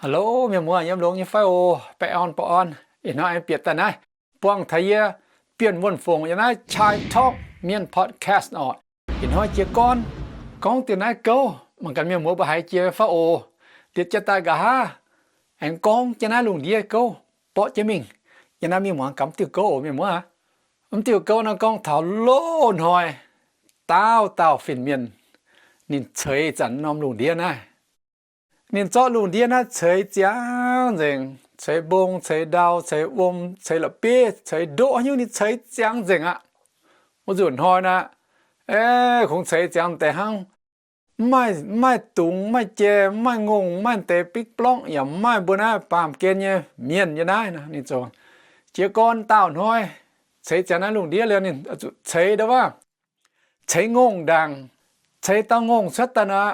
Hello, mienh muoz, yiem longx nyei fai oc? Baengh orn, baengh orn. Ih hnoi aengx bieqc daaih naaiv buangh taux yie Bienh Wuonh Fongc yiem naaiv Chai Talk Mienh Podcast oc. Ih hnoi jiez gorn gorngv diuh naaiv gouv, mangc gaax mienh muoz mbuo haiz jiex fai oc. Liuz jiex daaih nqa'haav aengx gorngv jienv naaiv lungh ndiev gouv borqv jienv mingh. Yiem naaiv mienh muoz gaax diuh gouv oc, mienh muoz aac. Mv diuh gouv naaiv gorngv taux loz-hnoi dauh dauh fin-mienh ninh ceix zanc norm lungh ndiev naaiv. Ninh zorqv lungh ndiev naaiv ceix ziangx nzengc, ceix mbong, ceix ndau, ceix wuom, ceix la'bieiv, ceix ndoqv, haaix nyungc ninh ceix ziangx nzengc aqv. Wuov nzunc hnoi naaiv, kungx ceix ziangx deix hnangv. Mv maaih, mv maaih dungz, mv maaih jai, mv maaih ngongh, mv maaih deix bikv blorngv, yaac mv maaih mbuo naaiv baamh gen nyei mienh yiem naaiv nor. Ninh ziouc jiez gorn dauh hnoi ceix ziangx naaiv lungh ndiev liuz, ninh zuqc ceix ndau wuov, ceix ngongh ndaangc, ceix dauh ngongh cuotv daaih nor,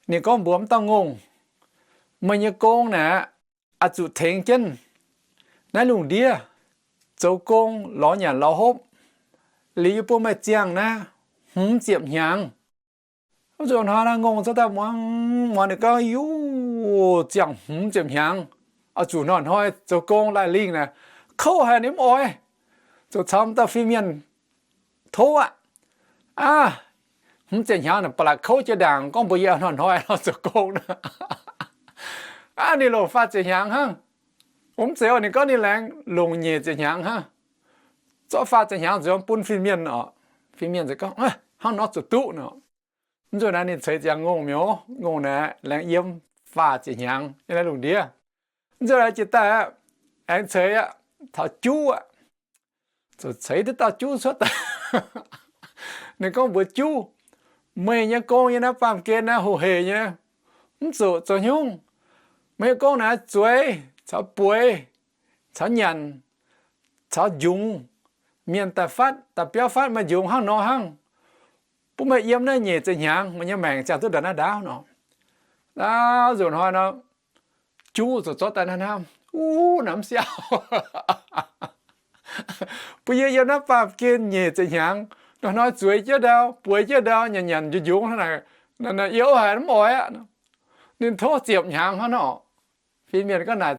ninh gorngv mbuox wuov dauh ngongh, meih nyei gong naaic, oix zuqc tengx jienv naaiv lungh ndiev zoux gong lorz nyanc lorz hopv, liuz yie bun meih ziangh naaiv hmz ziepc hnyangx. Wuov nzunc hnoi naaiv ngongh cuotv daaih muangx muangx ninh gorngv, Yuv, ziangh hmz ziepc hnyangx, oix zuqc hnoi-hnoi zoux gong laih lingh naaic, kouv haic, ninh mv oix. Ziouc caux dauh fin-mienh tov aqv. Aav, hmz ziepc hnyangx naaic ba'laqc kouv jiex ndaangc, gorngv mbuox yie hnoi-hnoi nor zoux gong naaic. Aav, ninh longc faah ziepc hnyangx hnangv. Mv zeiz, ninh gorngv ninh laengz longc nyic ziepc hnyangx hnangv. Zorqv faah ziepc hnyangx nzuonx bun fin-mienh oc. Fin-mienh ziouc gorngv, Hnangv nor zuqc duqv nor. Mv nzunc naaiv ninh ceix ziangx ngongh mi'aqv, ngongh naaic laengz yiem faah ziepc hnyangx yiem naaiv lungh ndiev. Mv nzunc naaiv jiex daaih aqv, aengx ceix aqv, taux juv aqv. Zuqc ceix duqv dauh juv cuotv daaih. Ninh gorngv mbuox juv, Meih nyei gong yiem naaiv baamh gen naaiv hoh hec nyei, mv zuqc zoux haaix nyungc. Meih nyei gong naaiv zueiz caux bueix caux nyanc caux njungx mienh daaih fatv, daaih biauv fatv, meih njungx hnangv nor hnangv. Bun meih yiem naaiv nyic ziepc hnyangx, meih nyei maengc ziangh duqv ndongc naaiv ndaauv nor. Naaiv nzunc hnoi nor, juv ziouc zorqv daaih naaiv hnamv, Uv, naaiv mv siauv. Bun yie yiem naaiv baamh gen nyic ziepc hnyangx, hnoi-hnoi zueiz jienv ndau, bueix jienv ndau, nyanc nyanc njungx hnangv naaic, yie haiz mv oix aqv. Ninh tov ziepc hnyangx hnangv nor. Fin-mienh gorngv naaic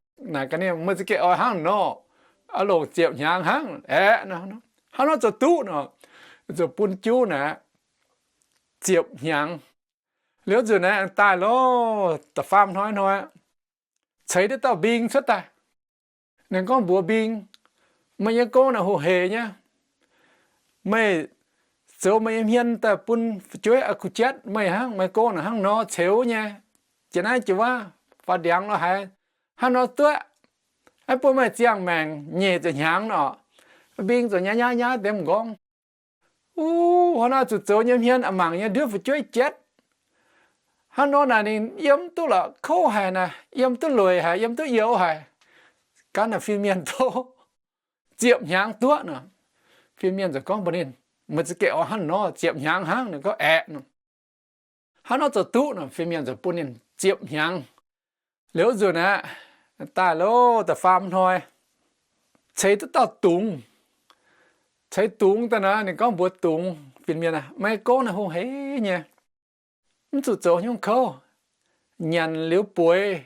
gaax ninh, Meih za'gengh oix hnangv nor, oix longc ziepc hnyangx hnangv aeqv. Hnangv nor zoux duqv nor, ziouc bun juv naaic ziepc hnyangx. Liuz nzunc naaiv aengx daaih loh, da'faam hnoi hnoi, ceix duqv dauh mbing cuotv daaih. Ninh gorngv mbuox mbing, Meih nyei gong naaic hoh hec nyei. Meih zoux meih nyei hmien daaih bun fu'jueiv kuh jatv meih hnangv. Meih gong naaic hnangv nor ceux nyei, jiex naaiv jiex wuov, faaux ndiangx lo haaix, hnangv nor duqv. Aav, bun meih ziangh maengc nyic ziepc hnyangx nor. Mbing ziouc nyaiv nyaiv nyaiv deix m'nqorngv. Uv, hnangv nor zuqc zoux nyei hmien a'mangc nyei ndiev fu'jueiv jatv. Hnangv nor naaic ninh yiem duqv la'kouv haic naaic, yiem duqv lueic haic, yiem duqv youx haic. Gaav naaic fin-mienh tov ziepc hnyangx duqv nor. Fin-mienh ziouc gorngv mbuox ninh, Meih za'gengh oix hnangv nor ziepc hnyangx hnangv? Ninh gorngv, Aeqv. Hnangv nor zoux duqv nor. Fin-mienh ziouc bun ninh ziepc hnyangx. Liuz nzunc aqv, daaih loh, da'faam hnoi, ceix duqv dauh dungz. Ceix dungz daaih nor, ninh gorngv mbuox dungz, Fin-mienh aah, meih gong naaic hoh hec nyei, mv zuqc zoux haaix nyungc kouv. Nyanc liuz bueix,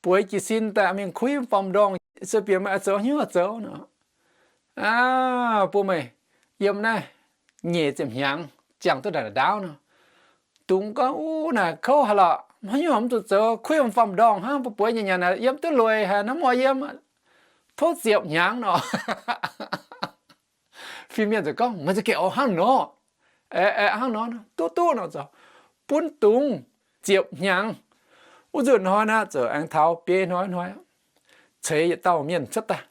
bueix jiez sin daaih mingh kuiv m'fam ndorngh, se bieqc meih oix zoux haaix nyungc oix zoux nor. Aav, bun meih yiem naaiv nyic ziepc hnyangx, ziangh duqv ndaauv nor. Dungz gorngv, Uv, naaic kouv haic lorqc, haaix nyungc mv zuqc zoux, kuiv m'fam ndorngh hnangv, bueix nyanc nyanc yiem duqv lueic haic, mv oix yiem. Tov ziepc hnyangx nor. Fin-mienh ziouc gorngv, Meih za'gengh oix hnangv nor? Aeqv, aeqv, hnangv nor, duqv duqv nor zoux. Bun dungz ziepc hnyangx. Wuov nzunc hnoi naaiv ziouc aengx taux biei hnoi hnoi, ceix yietc dauh mienh cuotv daaih.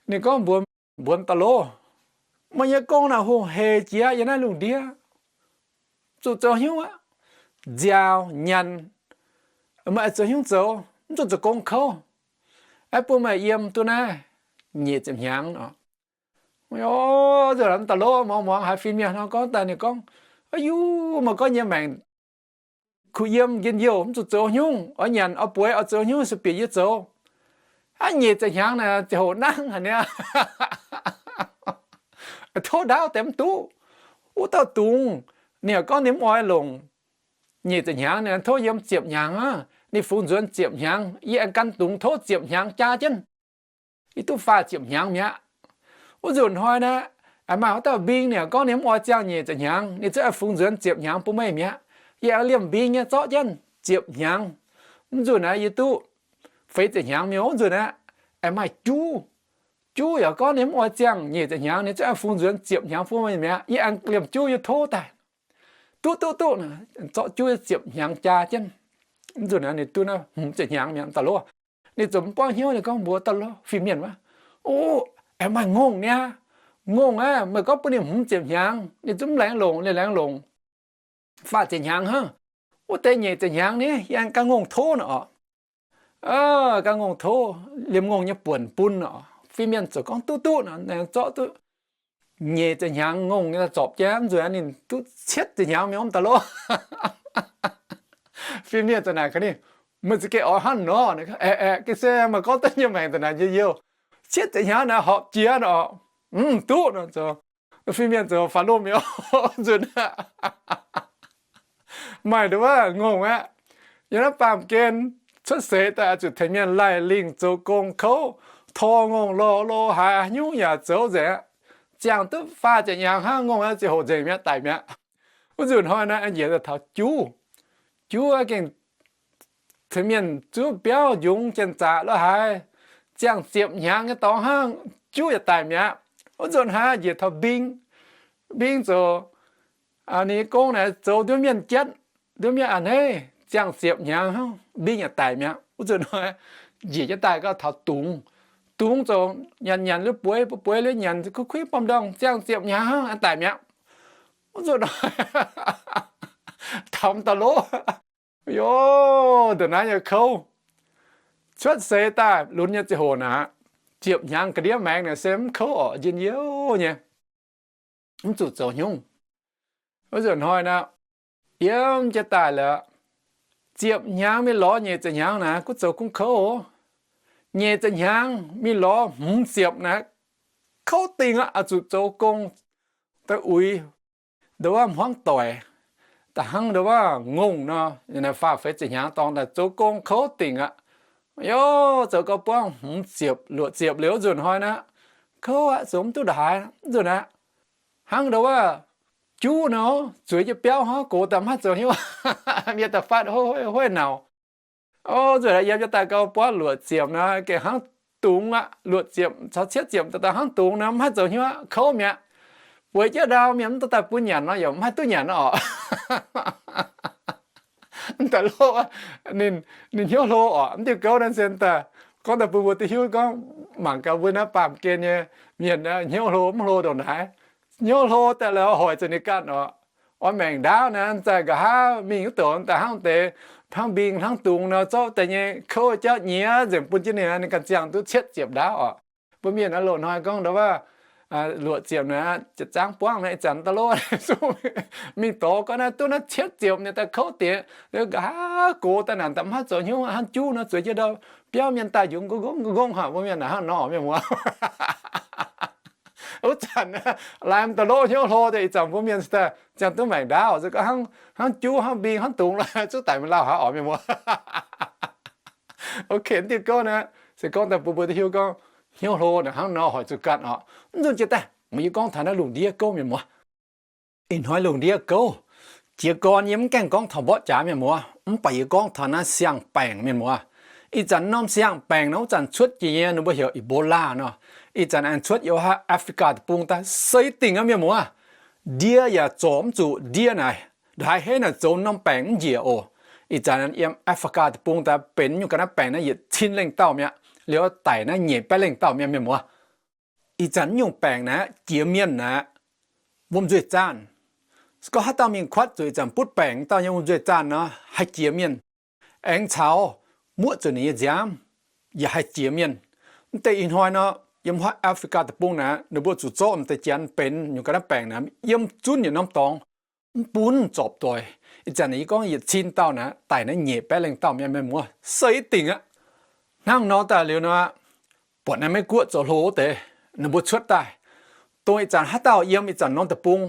Ninh gorngv mbuox, mbuox dauh lov, Meih nyei gong naaic hoh hec jiex yiem naaiv lungh ndiev, zuqc zoux haaix nyungc aqv? Nziaaux nyanc, meih oix zoux haaix nyungc zoux, mv zuqc zoux gong kouv. Aeqv, bun meih yiem duqv naaiv nyic ziepc hnyangx nor. Dauh lov muangx muangx haiz fin-mienh nor gorngv daaih, ninh gorngv, Aa yuv, meih gorngv nyei maengc kuh yiem njien-youh, mv zuqc zoux haaix nyungc, oix nyanc oix bueix oix zoux haaix nyungc se bieqc yie zoux. Aav, nyic ziepc hnyangx naaic ziangh hoc nangv haic niaa. Tov ndaauv deix mv duqv. Wuov dauh dungz, ninh yaac gorngv ninh mv oix longc nyic ziepc hnyangx, ninh tov yiem ziepc hnyangx aqv. ninh fungx nzuonx ziepc hnyangx, yie aengx gan dungz tov ziepc hnyangx jaa jienv. Yie duqv faah ziepc hnyangx mi'aqv. Wuov nzunc hnoi naaiv, maaih haaix dauh mbing ninh gorngv ninh mv oix ziangh nyeic ziepc hnyangx, ninh zungv aengx fungx nzuonx ziepc hnyangx bun meih mi'aqv. Yie aengx liemh mbing nyei zorqv jienv ziepc hnyangx. Mv nzunc naaiv yie duqv feix ziepc hnyangx mi'aqv. Wuov nzunc naaiv, aengx maaih juv, juv yaac gorngv ninh mv oix ziangh nyeic ziepc hnyangx, ninh zungv aengx fungx nzuonx ziepc hnyangx bun meih mi'aqv. Yie aengx liemh juv yie tov daaih. Duqv, duqv, duqv, zorqv juv ziepc hnyangx jaa jienv. Mv nzunc naaiv ninh duqv naaiv hmz ziepc hnyangx mi'aqv, dauh lov. Ninh ziouc mv buangv hnyouv, ninh gorngv mbuox dauh lov fin-mienh wuov, O, aengx maaih ngongh niaa. Ngongh aqv, meih gorngv bun ninh hmz ziepc hnyangx, ninh zungv mv laengz longc, ninh laengz longc faah ziepc hnyangx hnangv. Wuov deix nyeic ziepc hnyangx ni, yie aengx gan ngongh tov nor oc. Gan ngongh tov, liemh ngongh nyei buonc bun oc. Fin-mienh ziouc gorngv duqv duqv nor, aengx zorqv duqv nyeic ziepc hnyangx ngongh nyei daaih zorpc jienv, mv nzunc ninh duqv cietv ziepc hnyangx mi'aqv, dauh lov. Fin-mienh ziouc naaic gaax ninh, Meih za'gengh oix hnangv nor? Aeqv, aeqv, ga'sie meih gorngv deix nyei maengc da'naaic njien-youh. Cietv ziepc hnyangx naaiv horpc jiex nor. Mv duqv nor zoux. Fin-mienh zoux faaux lomh mi'aqv. Nzunc maaih nduov ngongh aqv. Yiem naaiv baamh gen cuotv seix daaih zuqc tengx mienh laih lingh zoux gong kouv, tor ngongh lorh lo haaix nyungc yaac zoux nzengc aqv. Ziangh duqv faah ziepc hnyangx hnangv, ngongh aqv, ziangh hoc nzengc mi'aqv, daic mi'aqv. Wuov nzunc hnoi naaiv njiec daaih taux juv. Juv gengh tengx mienh zuov biauv njungx janx-zaqc lo haaix, ziangh ziepc hnyangx nyei dorngx hnangv, juv yaac daic mi'aqv. Wuov nzunc hnoi njiec taux mbing. Mbing zoux, ninh nyei gong naaic zoux nduov mienh jatv, nduov mienh a'hneiv, ziangh ziepc hnyangx hnangv, mbing yaac daic mi'aqv. Wuov nzunc hnoi njiec jienv daaih gau taux dungz. Dungz zoux nyanc nyanc liuz bueix, bueix liuz nyanc kuiv kuiv baamh ndorngh, ziangh ziepc hnyangx hnangv, daic mi'aqv. Wuov nzunc hnoi taux dauh lov, Yo, ndongc naaiv nyei kouv. Cuotv seix daaih lunx nyei ziangh hoc naaic, ziepc hnyangx ga'ndiev maengx naaic se mv kouv orqc, njien-youh nyei, mv zuqc zoux hnyungv. Wuov nzunc hnoi naaic, yiem jienv daaih lorqc, ziepc hnyangx mingh lorz nyeic ziepc hnyangx naaic, gunv zoux gunv kouv oc. Nyeic ziepc hnyangx mingh lorz hmz ziepc naaic, kouv dingh aqv, oix zuqc zoux gong daaih uix nduov wuov hmuangv doic, da'hnangv nduov wuov ngongh nor, faah feix ziepc hnyangx dorngx daaih zoux gong kouv dingc aqv. Yo, zoux gau buangv hmz ziepc luoqc ziepc liuz nzunc hnoi naaic, kouv aqv, zoux mv duqv ndongc haaix nzunc aqv. Hnangv nduov wuov juv nor, zueiz jienv biauv hnangv, gox daaih mv haih zoux hnyouv, mienh daaih fatv hueiv nauc. O, nzunc yiem jienv daaih gau buangv luoqc ziepc nor, gengh hnangv dungz aqv, luoqc ziepc caux cietv ziepc daaih hnangv dungz nor, mv haih zoux hnyouv aqv, kouv mi'aqv. Bueix jienv ndau mienh mv dorh daaih bun nyanc nor, yaac mv haih duqv nyanc nor oc. Daaih loh, ninh, ninh hnyouv hlo oc. Mv diuh gouv naaiv se daaih gorngv daaih bun mbuo duqv hiuv gorngv mangc gaax mbuo naaiv baamh gen nyei mienh hnyouv hlo mv hlo ndongc naaiv. Hnyouv hlo daaih lorqc hoic zuqc ninh ganh oc. Oix maengc ndaauv naaiv zaih nqa'haav mingh wuov douc daaih hnangv deix, hnangv mbing hnangv dungz nor, zorqv deix nyei kouv jauv nyiex nzengc bun jienv ninh, ninh ganh ziangh duqv cietv ziepc ndaauv oc. Mbuo mienh naaiv loz-hnoi gorngv ndau wuov luoqc ziepc naaiv, ziepc zaangv buangv naaiv, ih zanc daaih lov mingh dorh gorngv naaiv duqv naaiv cietv ziepc ninh daaih kouv deix, nqa'haav gox daaih naaic daaih mv haih zoux hnyouv hnangv juv nor, zueiz jienv ndau biauv mienh daaih njungx nqongv nqongv hnangv, mbuo mienh naaic hnangv nor mienh muoz. Wuov zanc laai daaih lov hnyouv hlo deix, ih zanc mbuo mienh daaih ziangh duqv maengc ndaauv, hnangv juv hnangv mbing hnangv dungz, zuqc daic mingh lauh haaix oc mienh muoz. Ok, diuh gouv naaiv se gorngv daaih bun mbuo duqv hiuv gorngv hnyouv hlo naaic hnangv nor hoic zuqc ganh oc. Mv nzunc jiex daaih, meih yie gorngv taux naaiv lungh ndiev gouv mienh muoz. Ih hnoi lungh ndiev gouv, jiez gorn yie mv gaengh gorngv taux mborqv jaax mienh muoz, mv baac yie gorngv taux naaiv siang-baengc mienh muoz. Ih zanc norm siang-baengc nor wuov zanc cuotv jiex nyei ninh mbuo heuc Ebola nor. Ih zanc aengx cuotv yiem Africa deic-bung daaih, se dingc aqv mienh muoz. Ndie yaac zorc mv zuqc, ndie naaic, ndongc haaix hei naaic zoux norm baengc mv njiec oc. Ih zanc yiem Africa deic-bung daaih benx nyungc ga'naaiv baengc naaiv yietc cin lengh dauh mi'aqv, liuz daic naaiv nyeic baeqv lengh dauh mi'aqv mienh muoz. Ih zanc nyungc baengc naaiv jiex mienh naaiv, wuom-nzuih zaanh. Se gorngv haaix dauh mingh kuatv zuqc ih zanc butv baengc dauh nyei wuom-nzuih zaanh nor, haih jiex mienh. Aengx caux muoqv zuqc ninh nyei nziaamv yaac haih jiex mienh. Mv deix ih hnoi nor, yiem Africa deic-bung naaiv ninh mbuo zuqc zorqv m'deix janx benx nyungc ga'naaiv baengc naaiv yiem zunv yietc norm dorngx, mv bun zorpc doic. Ih zanc yie gorngv yietc cin dauh naaiv daic naaiv nyeic baeqv lengh dauh mi'aqv mienh muoz, se dingc aqv. Hnangv nor daaih liuz nor, buatc naaiv Meiv-Guoqv zoux hlo wuov deix, ninh mbuo cuotv daaih, dongh ih zanc haaix dauh yiem ih zanc norm deic-bung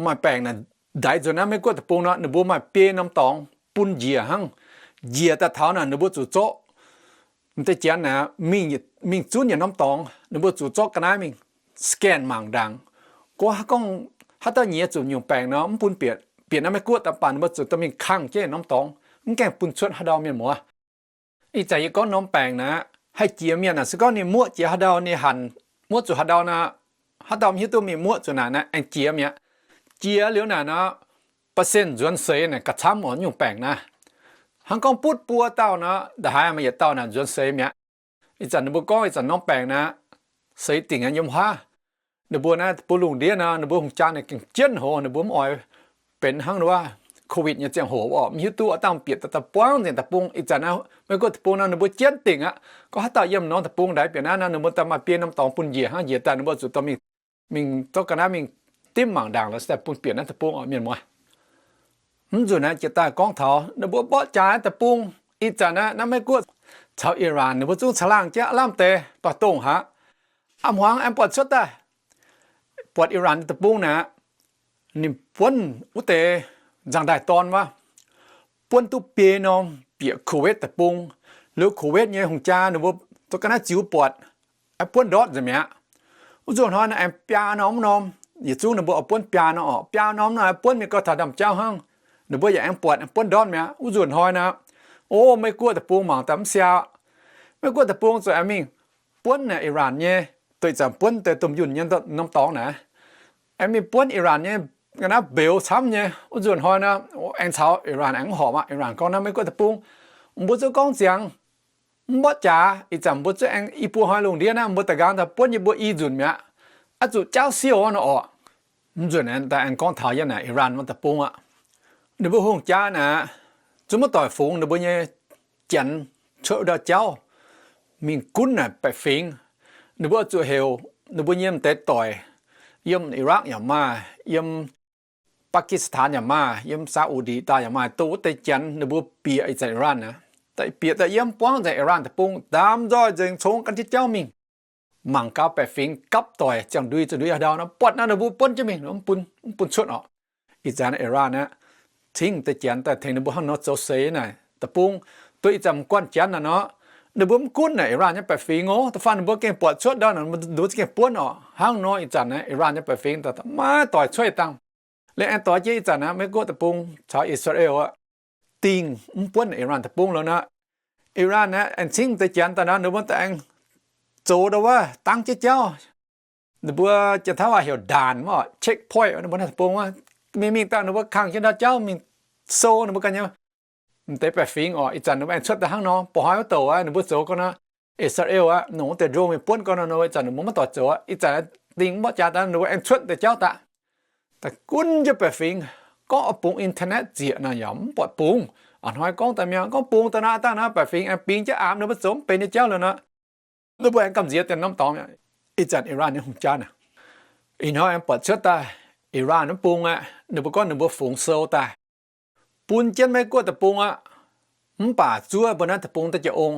maaih baengc naaic, ndaix nzuonx naaiv Meiv-Guoqv deic-bung nor, ninh mbuo maaih biei norm dorngx bun njiec hnangv. njiec daaih taux naaic ninh mbuo zuqc zorqv m'deix janx naaic mingh zunv yietc norm dorngx, ninh mbuo zuqc zorqv ga'naaiv mingh scan mangc ndaangc. Gorngv, gorngv haaix dauh nyiex zuqc nyungc baengc nor, mv bun bieqc, bieqc naaiv Meiv-Guoqv daaih, mv baac ninh mbuo zuqc dorh mingh kang jienv norm dorngx, mv gaengh bun cuotv haaix ndau, mienh muoz. Ih zanc yie gorngv norm baengc naaic, haih jiex mienh naaic, se gorngv ninh muoqv jiex haaix ndau, ninh hanc muoqv zuqc haaix ndau nor, haaix dauh mv hiuv duqv mingh muoqv zuqc naaic, naaiv aengx jiex mi'aqv. Jiex liuz naaic nor, percent nzuonx seix naaic gauh camv oc, nyungc baengc naaiv. Hnangv gorngv butv buo dauh nor, nda'haaix maaih yietc dauh naaic nzuonx seix mi'aqv. Ih zanc ninh mbuo gorngv ih zanc norm baengc naaiv, seix dingc yiem huaav. Ninh mbuo naaiv deic-bung lungh ndiev nor, ninh mbuo hungh jaa naaic gengh jienv hoc, ninh mbuo mv oix benx hnangv wuov COVID nyei ziangh hoc oc, mv hiuv duqv aav dangh bieqc daaih buangv nzengc deic-bung. Ih zanc naaiv Meiv-Guoqv deic-bung nor, ninh mbuo jienv dingc aqv. Gorngv haaix dauh yiem norm deic-bung ndaix bieqc naaiv nor, ninh mbuo daaih maaih biei norm dorngx bun njiec hnangv, njiec daaih ninh mbuo zuqc dorh mingh, mingh zorqv ga'naaiv mingh dimv mangc ndaangc lorqc, se daaih bun bieqc naaiv deic-bung oc, mienh muoz. Mv nzunc naaiv jiex daaih gorngv taux ninh mbuo mborqv jaax deic-bung. Ih zanc naaiv, naaiv Meiv-Guoqv caux Iran ninh mbuo zungv caangh laangh jienv aav lamh deix doix-dongh haic. A'hmuangx aengx buatc cuotv daaih, buatc Iran deic-bung naaic, ninh buonv wuov deix nzangc-ndaaih dorn wuov, buonv duqv biei norm bieqc Kuwait deic-bung. Liuz Kuwait nyei hungh jaa ninh mbuo zorqv ga'naaiv ziux buatc, aengx buonv ndortv nzengc mi'aqv. Wuov nzunc hnoi naaic aengx biaa norm norm, yietc zungv ninh mbuo oix buonv biaa norm oc. Biaa norm naaic aengx buonv mingh gau taux ndaamv-jauv hnangv. Ninh mbuo yaac aengx buatc buonv ndortv mi'aqv. Wuov nzunc hnoi naaic, o, Meiv-Guoqv deic-bung mangc daaih mv siaa. Meiv-Guoqv deic-bung zuqc aengx mingh buonv naaic Iran nyei, doix zanc buonv deix domh yunh nyei norm dorngx naaic, aengx mingh buonv Iran nyei ga'naaiv mbeux camv nyei. Wuov nzunc hnoi naaic, aengx caux Iran aengx mv horpc aqv. Iran gorngv naaiv Meiv-Guoqv deic-bung, mbuo zungv gorngv ziangx mv mborqv jaax. Ih zanc mbuo zungv aengx i buo hnoi lungh ndiev naaiv mbuo da'nqaang daaih buonv yie mbuo i nzunc mi'aqv. Aqv zuqc jaauv siouh nor orqc. Mv nzunc naaiv daaih aengx gorngv taux yiem naaic Iran wuov deic-bung aqv. Ninh mbuo hungh jaa naaic zungv maiv doic fungx ninh mbuo nyei janx cuotv ndau jauv mingh gunv naaic baeqc fingx. Ninh mbuo zuqc heuc ninh mbuo nyei m'deix doic, yiem Iraq yaac maaih, yiem Pakistan yaac maaih, yiem Saudi daaih yaac maaih, dongh wuov deix janx ninh mbuo bieqc ih zanc Iran aqv. Daaih bieqc daaih yiem buangv nzengc Iran deic-bung, ndaamv nzoih nzengc congx gan jienv jauv mingh. Mangc gaax baeqc fingx gapv doic ziangh ndui ziangh ndui haaix ndau nor, buatc nor ninh mbuo buonv jienv mingh, mv bun, mv bun cuotv orqc. Ih zanc Iran aqv, cingv deix janx daaih tengx ninh mbuo hnangv nor zoux seix naaic deic-bung. Dongh ih zanc m'guanh janx naaic nor, ninh mbuo mv gunv naaic Iran nyei baeqc fingx oc, da'faanh ninh mbuo gengh buatc cuotv ndau naaic, ninh mbuo zungv gengh buonv orqc. Hnangv nor ih zanc naaic Iran nyei baeqc fingx daaih maiv doic cuotv dangh. Liuz aengx doix jienv ih zanc naaic Meiv-Guoqv deic-bung caux I^saa^laa^en aqv, dingh mv buonv naaic Iran deic-bung liuz nor, Iran aqv, aengx cingv deix janx daaih nor, ninh mbuo daaih aengx zoux ndau wuov dangv jienv jauv. Ninh mbuo janx-taiv waac heuc ด่าน wuov, checkpoint, ninh mbuo naaiv deic-bung wuov, mingh mingh daaih ninh mbuo kangh jienv ndau jauv mingh sou ninh mbuo ganh nyei m'deix baeqc fingx orqc. Ih zanc ninh mbuo aengx cuotv daaih hnangv nor, ba'hnoi wuov douc aqv, ninh mbuo zoux gau nor, I^saa^laa^en aqv, nongc wuov deix drone mingh buonv gau nor, ninh mbuo ih zanc ninh mbuo maiv doic zoux aqv. Ih zanc dingh mv mborqv jaax daaih ninh mbuo aengx cuotv deix jauv daaih, daaih gunv jienv baeqc fingx. Gorngv oix bungx internet zieqc naaic yaac mv buatc bungx. A'hnoi gorngv daaih mi'aqv, gorngv bungx daaih naaiv dangh naaiv baeqc fingx aengx bingx jienv aapv ninh mbuo zoux mv benx nyei jauv liuz nor, ninh mbuo aengx gamh nziex deix norm dorngx mi'aqv. Ih zanc Iran nyei hungh jaa naaic, ih hnoi aengx buatc cuotv daaih Iran wuov bung aqv, ninh mbuo gorngv ninh mbuo fungx sou daaih bun jienv Meiv-Guoqv deic-bung aqv. Mv baac zuov mbuo naaiv deic-bung daaih jiez ong,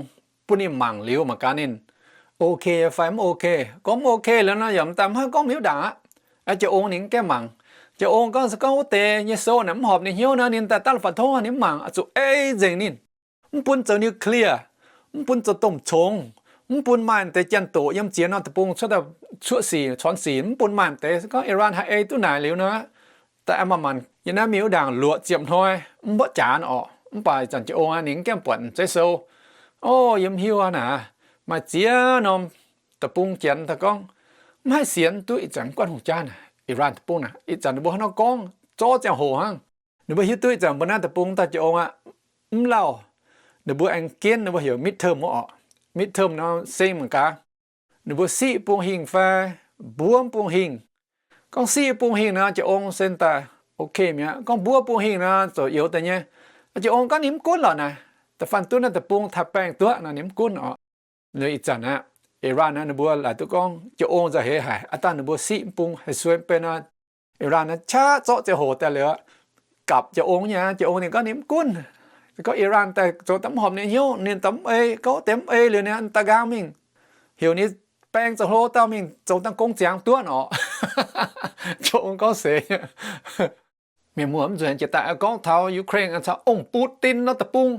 bun ninh mangc liuz mangc gaax ninh ok fai mv ok. Gorngv mv ok liuz nor, yaac m'daaih mv haih gorngv hnyouv ndaangc aqv. Jiez ong ninh mv gaengh mangc. Jiez ong gorngv se gorngv wuov deix nyei sou naaic mv horpc ninh hnyouv nor, ninh daaih daav la'fapv tov ninh mv mangc, zuqc ei nzengc ninh. Mv bun zoux nuclear, mv bun zoux domh congx, mv bun maaih deix janx-doqc yiem ziex norm deic-bung cuotv daaih cuoqv sic, cornx sic, mv bun maaih deix. Se gorngv Iran haih ei duqv naaic liuz nor, daaih aengx manc-manc yiem naaiv mingh wuov ndaangc luoqc ziepc hnoi mv mborqv jaax orqc. Mv baac ih zanc jiez ong aqv, ninh mv gaengh buatc zeiv sou. O, yie mv hiuv aqv naaic, maaih ziex norm deic-bung janx daaih gorngv mv haih sienx duqv ih zanc mv guanh hungh jaa naaic, Iran deic-bung naaic, ih zanc ninh mbuo hnangv nor gorngv zorqv ziangh hoc hnangv. Ninh mbuo hiuv duqv ih zanc mbuo naaiv deic-bung daaih jiez ong aqv, mv lauh, ninh mbuo aengx jienv ninh mbuo heuc midterm wuov orqc. Midterm nor seng mangc gaax, ninh mbuo siqv bung hingh fai mbuov bung hingh. Gorngv siqv bung hingh nor, jiez ong se daaih ok mi'aqv. Gorngv mbuov bung hingh nor, zoux youz deix nyei. Jiez ong gorngv ninh mv gunv lorqc naaic, da'faanh duqv naaiv deic-bung taaih baengh duqv nor, ninh mv gunv orqc. Liuz ih zanc aqv, Iran naaiv ninh mbuo laaic duqv gorngv jiez ong nzauh heix haic, aav dangh ninh mbuo siqv bung haiz sueih benx nor, Iran naaiv qaqv zorqv ziangh hoc daaih liuz, gapv jiez ong nyei. Jiez ong ninh gorngv ninh mv gunv. Gorngv Iran daaih zoux daaih mv horpc ninh hnyouv, ninh daaih mv ei, gorngv deix mv ei liuz ninh daaih nqaang mingh, heuc ninh baeng zoux hlo dauh mingh zoux dangh gong ziangx duqv orqc. Jiez ong gorngv seix. Mienh muoz, mv nzunc jiex daaih gorngv taux Ukraine caux ong Putin nor deic-bung,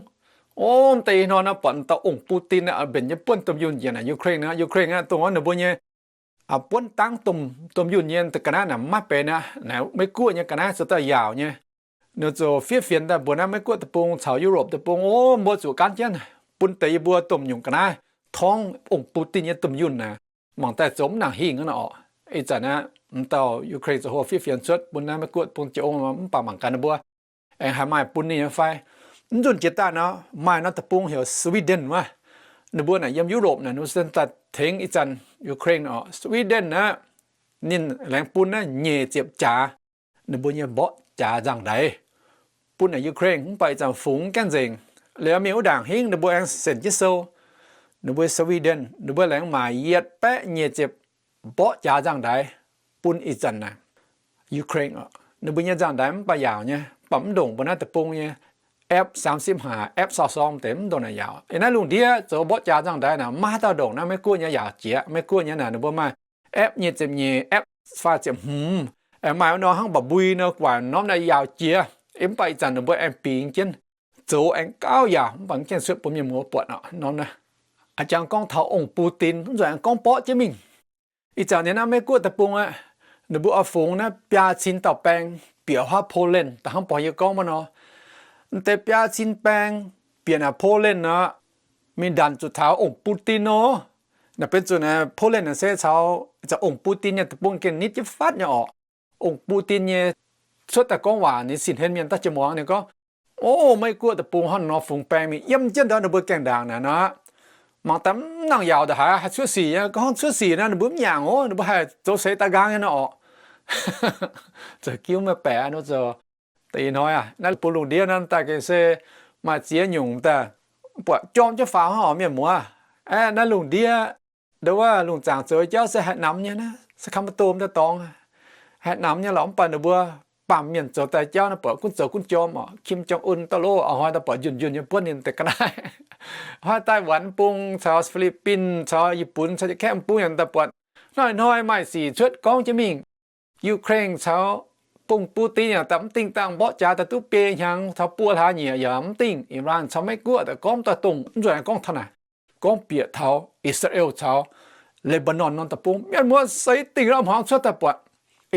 O, deix ih hnoi naaiv buatc dauh ong-buv-din naaiv mbenc jienv buonv domh yunh njiec naaic Ukraine naaiv. Ukraine naaiv dongh ninh mbuo nyei buonv dangv domh yunh nyei ga'naaiv naaic maiv benx aqv. Naaiv Meiv-Guoqv nyei ga'naaiv zoux daaih yaauc nyei. Ninh zoux fiev fienx daaih mbuox naaiv Meiv-Guoqv deic-bung caux Europe deic-bung, o, mbuo zuqc gaanv jienv bun deix yie mbuo domh nyungc ga'naaiv torngv ong-buv-din nyei domh yunh naaic. Mangc daaih zoux mv nangc hingh nor oc. Ih zanc naaiv m'dauh Ukraine zoux hlo fiev fienx cuotv bun naaiv Meiv-Guoqv deic-bung jiex ong, mv baac mangc gaax ninh mbuo aengx haih maaih bun ninh nyei fai. Mv nzunc jiex daaih nor maaih norm deic-bung heuc Sweden wuov. Ninh mbuo naaic yiem Europe naaic, ninh mbuo daaih tengx ih zanc Ukraine oc. Sweden naaiv ninh laengz bun naaiv nyic ziepc jaax, ninh mbuo nyei mborqv jaax nzangv-ndaix bun naaic Ukraine, mv baac ih zanc fungx gaengh nzengc. Liuz mingh wuov ndaangc hingv ninh mbuo aengx sienc jienv sou, ninh mbuo Sweden ninh mbuo laengz maaic yietc baeqv nyic ziepc mborqv jaax nzangv-ndaix bun ih zanc naaic Ukraine oc. Ninh mbuo nyei nzangv-ndaix mv baac yaauc nyei, mv baac mv ndongc mbuo naaiv deic-bung nyei F สามสิบห้า, F สองสอง deix mv ndongc naaic yaauc. Yiem naaiv lungh ndiev zoux mborqv jaax nzangv-ndaix naaic maiv haaix dauh ndongc naaiv Meiv-Guoqv nyei yaauc jiex. Meiv-Guoqv nyei naaic ninh mbuo maaih F ยี่สิบเอ็ด, F ยี่สิบห้า, aengx maaih wuov nor hnangv mba'mbui nor guaaic norm naaic yaauc jiex. Mv baac ih zanc ninh mbuo aengx bingx jienv zoux aengx gauh yaauc, mv baac mv gaengh cuotv bun mienh muoz buatc oc. Norm naaiv a'jang gorngv taux ong-buv-din, mv nzunc aengx gorngv mborqv jienv mingh. Ih zanc nyei naaiv Meiv-Guoqv deic-bung aqv, ninh mbuo oix fungx naaiv biaa cin dauh baeng bieqc huaav Poland, da'hnangv borngz yie gorngv wuov nor. M'deix biaa cin baeng bieqc naaic Poland nor, mingh ndanc zuqc taux ong-buv-din nor. Naaic benx zuqc naaic Poland naaic se caux ong-buv-din nyei deic-bung gengh nitv jienv fatv nyei oc. Ong-buv-din nyei cuotv daaih gorngv waac ninh sin hlen mienh daaih jiex muangx ninh gorngv, O, Meiv-Guoqv deic-bung hnangv nor fungx baeng mingh yiem jienv ndau ninh mbuo gaengh ndaangc naaic nor, mangc daaih mv nangc yaauc ndongc haaix, haih cuotv sic nyei. Gorngv cuotv sic naaiv ninh mbuo mv nyaangc oc, ninh mbuo haih zoux seix daaih nqaang nyei nor oc. Zoux giuv meih baeqc nor zoux. Da'nyeic hnoi aac, naaiv bun lungh ndiev naaiv daaih gengh se maaih ziex nyungc daaih buatc jorm jienv faaux hnangv oc mienh muoz. Aeqv, naaiv lungh ndiev ndau wuov lungh zaangc zoux jauv se haih namx nyei naaiv, se kam domh daaih dorngx, haih namx nyei lorqc. Mv baac ninh mbuo baamh mienh zoux daaih jauv naaiv buatc gunv zoux gunv jorm oc. Kim Jong Un daaih loh, a'hnoi daaih buatc njunh njunh nyei buonv ninh deix ga'naaiv. A'hnoi Taiwan bung caux Philippines caux Yipun caux Japan bung yaac daaih buatc hnoi-hnoi maaih sic cuotv gorngv jienv mingh. Ukraine caux bung Putin yaac daaih mv dingh dangh mborqv jaax daaih duqv biei hnyangx caux buo hlaax nyieqc yaac mv dingh. Iran caux Meiv-Guoqv daaih gorngv daaih dongh mv nzuonx gorngv taux naaic, gorngv bieqc taux Israel caux Lebanon norm deic-bung. Mienh muoz seix dingh lamh hmuangx cuotv daaih buatc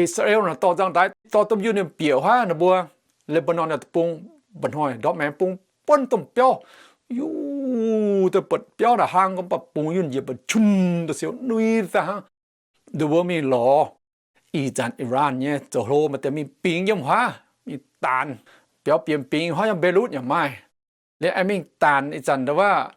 Israel naaic dorh nzangv-ndaix dorh domh yunh ninh bieqc huaav ninh mbuo Lebanon naaic deic-bung. Mba'hnoi ndortv maengx bung buonv domh biauv, yuv daaih buatc biauv naaic hlang gorngv baac bungx yunh njiec ba'cun daaih siou nui daaih hnangv. Nduov mbuo mingh lorz ih zanc Iran nyei zoux hlo maaih deix mingh bingx yiem huaav, mingh daanc biaux bieqc bingx huaav yiem Beirut yaac maaih. Liuz aengx mingh daanc ih zanc ndau wuov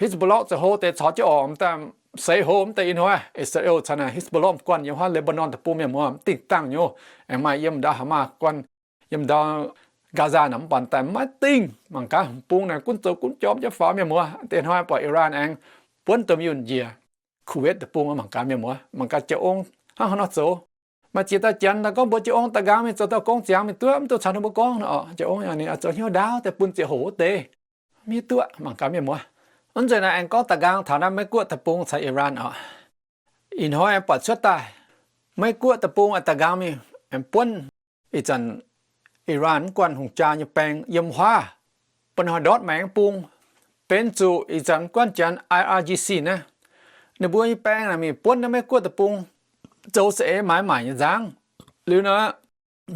Hezbollah zoux hlo deix caux jienv orqc, m'daaih seix hlo m'daaih ih hnoi Israel caux naaic Hezbollah m'guanh yiem huaav Lebanon deic-bung mienh muoz mv dingh dangh nyei. Aengx maaih yiem ndau Hamas guanh, yiem ndau Gaza naaic mv baac daaih maiv dingh. Mangc gaax bung naaic gunv zoux gunv jorm jienv faaux mienh muoz. Deix hnoi buatc Iran aengx buonv domh yunh njiec Kuwait deic-bung. Mangc gaax mienh muoz, mangc gaax jiex ong hnangv haaix nor zoux. Maaih ziex dauh janx daaih gorngv mbuox jiex ong daaih nqaang mingh zoux dauh gong ziangx mingh duqv, mv duqv caux ninh mbuo gorngv oc. Jiex ong yaac ninh zoux hnyouv ndaauv deix bun ziepc hoc wuov deix. Mv hiuv duqv, mangc gaax mienh muoz. Mv nzunc naaiv aengx gorngv daaih nqaang taux naaiv Meiv-Guoqv deic-bung caux Iran oc. Ih hnoi aengx buatc cuotv daaih Meiv-Guoqv deic-bung daaih nqaang mingh aengx buonv ih zanc Iran mv guanh hungh jaa nyei baeng yiem huaav. Mba'hnoi ndortv maengx bung, benx zuqc ih zanc mv guanh janx I R G C naaiv, ninh mbuo nyei baeng naaic mingh buonv naaiv Meiv-Guoqv deic-bung, zoux za'eix maaiz maaic nyei nzangv. Liuz nor,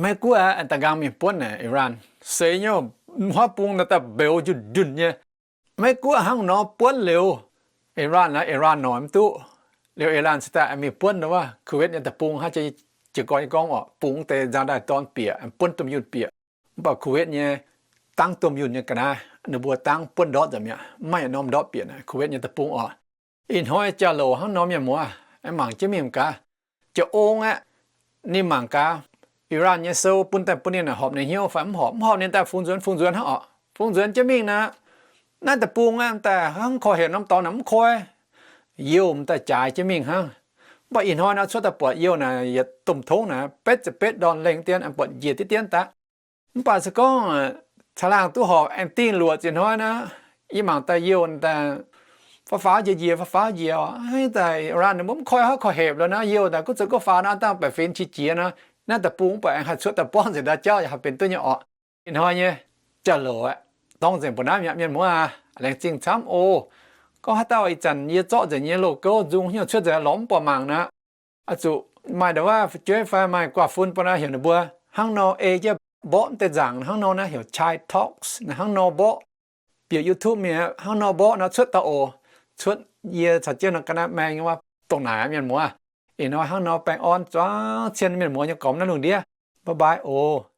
Meiv-Guoqv aengx daaih nqaang mingh buonv naaic Iran. Seix nyei, huaav bung naaic daaih mbeux njunh njunh nyei. Meiv-Guoqv hnangv nor buonv liuz, Iran naaic, Iran noic mv duqv. Liuz Iran cingx daaih aengx mingh buonv wuov Kuwait nyei deic-bung hnangv jiez gorn nyei gorngv oc, bungx deix nzangv-ndaix dorn bieqc, buonv domh yunh bieqc. Mv baac Kuwait nyei dangv domh yunh nyei ga'naaiv ninh mbuo dangv buonv ndortv nzengc mi'aqv, maiv maaih norm ndortv bieqc naaic Kuwait nyei deic-bung oc. Ih hnoi jauv-louc hnangv nor mienh muoz, aengx mangc jienv mingh gaax. Jiex ong aeqv, ninh mangc gaax Iran nyei sou bun daaih bun ninh naaic horpc ninh hnyouv fai mv horpc. Mv horpc ninh daaih fungx nzuonx fungx nzuonx hnangv oc. Fungx nzuonx jienv mingh naaic, naaiv deic-bung aeqv, daaih hnangv korv-hepc norm dorngx naaic mv koi, youh m'daaih jaaix jienv mingh hnangv. Mv baac ih hnoi nor cuotv daaih buatc youh naaic yietc domh tongv naaic betv ziepc betv ndorn lengh dien, aengx buatc njiec diqv dien daaih. Mv baac se gorngv caangh laangh duqv horpc aengx dingh luoqc ziex hnoi naaic, yie mangc daaih youh daaih faaux faaux njiec njiec, faaux faaux njiec oc. Daaih Iran ninh mbuo mv koi hnangv korv-hepc lo naaiv, youh daaih gunv zoux gunv faaux naaiv, dangh baeqc fingx qiex jiez nor, naaiv deic-bung mv baac aengx haih cuotv daaih borngv nzengc ndau jauv yaac haih benx duqv nyei oc. Ih hnoi nyei jauv-louc aeqv, dorngv nzengc mbuo naaiv mi'aqv mienh muoz aac. Laengz zingh camv oc. Gorngv haaix dauh ih zanc yie zorqv nzengc nyei logo nzung hnyouv cuotv nzengc lorz mv buatc mangc nor, oix zuqc maaih ndau wuov fu'jueiv fai maaih guaav fun bun naaiv heuc ninh mbuo hnangv nor ei jienv mborqv deix nzaangc hnangv nor naaiv heuc Chai Talks naaiv hnangv nor mborqv. Bieqc YouTube mienh hnangv nor mborqv nor cuotv daaih oc. Cuotv yie caux jienv nor ga'naaiv maeng nyei wuov dongh naaic mienh muoz. Ih hnoi hnangv nor baengh orn zuangx cien mienh muoz nyei gormx naaiv lungh ndiev. Bye bye oc.